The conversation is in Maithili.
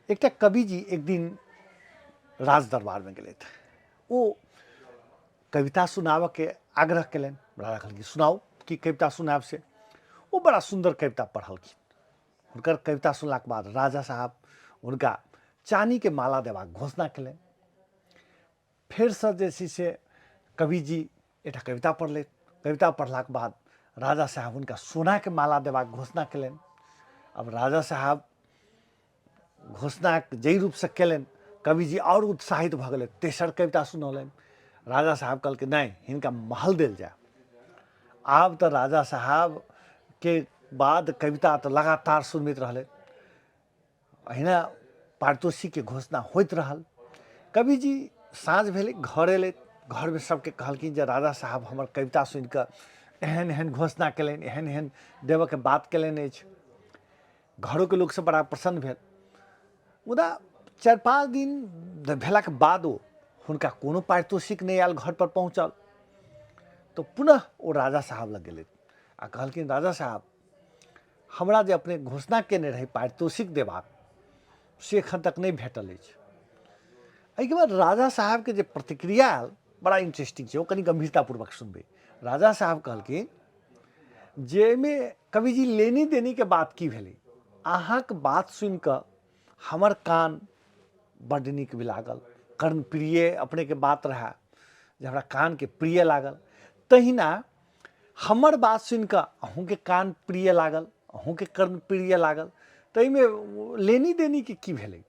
एकटा कविजी एक दिन राज दरबारमे गेलथि। ओ कविता सुनाबऽके आग्रह केलनि। राजा कहलखिन सुनाउ, की कविता सुनायब से। ओ बड़ा सुन्दर कविता पढ़लखिन। हुनकर कविता सुनलाके बाद राजा साहब हुनका चानीके माला देबाक घोषणा केलनि। फेरसँ जे छै से कविजी एकटा कविता पढ़लथि। कविता पढ़लाके बाद राजा साहब हुनका सोनाके माला देबाक घोषणा केलनि। आब राजा साहब घोषणा जाहि रूपसँ केलनि, कविजी आओर उत्साहित भऽ गेलथि। तेसर कविता सुनौलनि। राजा साहब कहलखिन नहि, हिनका महल देल जाय। आब तऽ राजा साहबके बाद कविता तऽ लगातार सुनबैत रहलै। अहिना पारितोषिकके घोषणा होइत रहल। कविजी साँझ भेलै, घर अयलथि। घरमे सबके कहलखिन जे राजा साहब हमर कविता सुनिकऽ एहन एहन घोषणा केलनि, एहन एहन देबऽके बात केलनि अछि। घरोके लोकसब बड़ा प्रसन्न भेल। मुदा 4-5 दिन भेलाके बादो हुनका कोनो पारितोषिक नहि आयल, घरपर पहुँचल। तऽ पुनः ओ राजा साहब लग गेलथि आ कहलखिन राजा साहब, हमरा जे अपने घोषणा केने रही पारितोषिक देबाक, से एखन तक नहि भेटल अछि। एहिके बाद राजा साहबके जे प्रतिक्रिया आयल बड़ा इंटरेस्टिंग छै, ओ कनि गंभीरतापूर्वक सुनबै। राजा साहब कहलखिन जे एहिमे कविजी लेनी देनीके बात की भेलै, अहाँके बात सुनिकऽ हमर कान बड्ड नीक भी लागल, कर्णप्रिय अपनेके बात रहए जे हमरा कानके प्रिय लागल, तहिना हमर बात सुनिकऽ अहूँके कान प्रिय लागल, अहूँके कर्ण प्रिय लागल, तऽ एहिमे लेनी देनीके की भेलै।